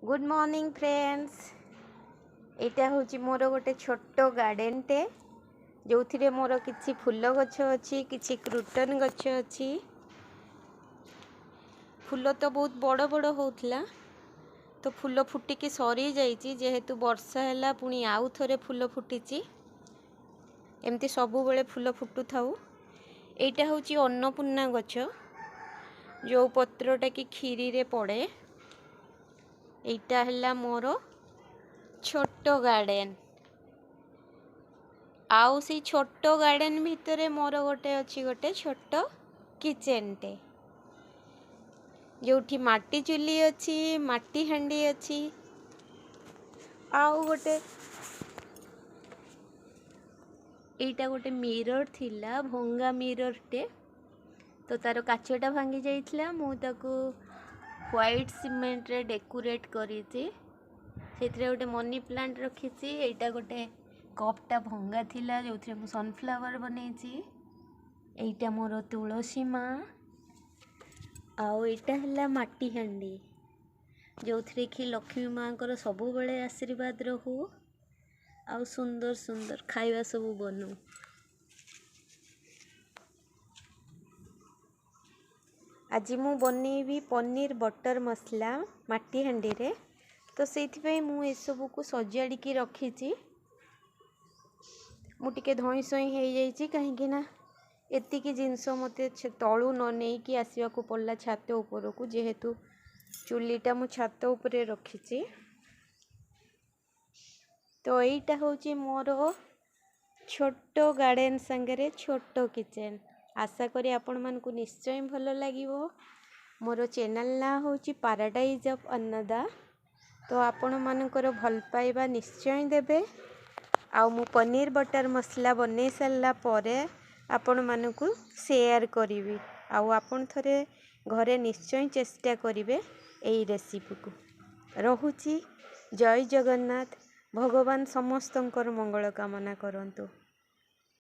Good morning friends. ଏଇଟା ହେଉଛି ମୋର ଗୋଟେ ଛୋଟ ଗାର୍ଡ଼େନଟେ, ଯେଉଁଥିରେ ମୋର କିଛି ଫୁଲ ଗଛ ଅଛି, କିଛି କ୍ରୁଟନ୍ ଗଛ ଅଛି। ଫୁଲ ତ ବହୁତ ବଡ଼ ବଡ଼ ହେଉଥିଲା, ତ ଫୁଲ ଫୁଟିକି ସରିଯାଇଛି। ଯେହେତୁ ବର୍ଷା ହେଲା, ପୁଣି ଆଉ ଥରେ ଫୁଲ ଫୁଟିଛି। ଏମିତି ସବୁବେଳେ ଫୁଲ ଫୁଟୁଥାଉ। ଏଇଟା ହେଉଛି ଅନ୍ନପୂର୍ଣ୍ଣା ଗଛ, ଯେଉଁ ପତ୍ରଟା କି କ୍ଷୀରିରେ ପଡ଼େ। ଏଇଟା ହେଲା ମୋର ଛୋଟ ଗାର୍ଡ଼େନ୍। ଆଉ ସେଇ ଛୋଟ ଗାର୍ଡ଼େନ୍ ଭିତରେ ମୋର ଗୋଟେ ଅଛି ଗୋଟେ ଛୋଟ କିଚେନ୍ଟେ, ଯେଉଁଠି ମାଟି ଚୁଲି ଅଛି, ମାଟି ହାଣ୍ଡି ଅଛି। ଆଉ ଗୋଟେ ଏଇଟା ଗୋଟେ ମିରର୍ ଥିଲା, ଭଙ୍ଗା ମିରର୍ଟେ, ତ ତାର କାଚଟା ଭାଙ୍ଗି ଯାଇଥିଲା। ମୁଁ ତାକୁ ହ୍ୱାଇଟ୍ ସିମେଣ୍ଟରେ ଡେକୋରେଟ୍ କରିଛି। ସେଥିରେ ଗୋଟେ ମନି ପ୍ଲାଣ୍ଟ ରଖିଛି। ଏଇଟା ଗୋଟେ କପ୍ଟା ଭଙ୍ଗା ଥିଲା, ଯେଉଁଥିରେ ମୁଁ ସନଫ୍ଲାୱାର ବନେଇଛି। ଏଇଟା ମୋର ତୁଳସୀ ମା। ଆଉ ଏଇଟା ହେଲା ମାଟି ହାଣ୍ଡି, ଯେଉଁଥିରେ କି ଲକ୍ଷ୍ମୀ ମାଆଙ୍କର ସବୁବେଳେ ଆଶୀର୍ବାଦ ରହୁ ଆଉ ସୁନ୍ଦର ସୁନ୍ଦର ଖାଇବା ସବୁ ବନୁ। ଆଜି ମୁଁ ବନେଇବି ପନିର ବଟର୍ ମସଲା ମାଟି ହାଣ୍ଡିରେ, ତ ସେଇଥିପାଇଁ ମୁଁ ଏସବୁକୁ ସଜାଡ଼ିକି ରଖିଛି। ମୁଁ ଟିକେ ଧଇଁ ସଇଁ ହେଇଯାଇଛି, କାହିଁକି ନା ଏତିକି ଜିନିଷ ମୋତେ ତଳୁ ନ ନେଇକି ଆସିବାକୁ ପଡ଼ିଲା ଛାତ ଉପରକୁ, ଯେହେତୁ ଚୁଲିଟା ମୁଁ ଛାତ ଉପରେ ରଖିଛି। ତ ଏଇଟା ହେଉଛି ମୋର ଛୋଟ ଗାର୍ଡ଼େନ୍ ସାଙ୍ଗରେ ଛୋଟ କିଚେନ୍। ଆଶା କରି ଆପଣମାନଙ୍କୁ ନିଶ୍ଚୟ ଭଲ ଲାଗିବ। ମୋର ଚ୍ୟାନେଲ୍ ନାଁ ହେଉଛି ପାରାଡାଇଜ୍ ଅଫ୍ ଅନ୍ନଦା। ତ ଆପଣମାନଙ୍କର ଭଲ ପାଇବା ନିଶ୍ଚୟ ଦେବେ। ଆଉ ମୁଁ ପନିର ବଟର୍ ମସଲା ବନେଇ ସାରିଲା ପରେ ଆପଣମାନଙ୍କୁ ସେୟାର କରିବି, ଆଉ ଆପଣ ଥରେ ଘରେ ନିଶ୍ଚୟ ଚେଷ୍ଟା କରିବେ ଏଇ ରେସିପିକୁ। ରହୁଛି, ଜୟ ଜଗନ୍ନାଥ। ଭଗବାନ ସମସ୍ତଙ୍କର ମଙ୍ଗଳ କାମନା କରନ୍ତୁ।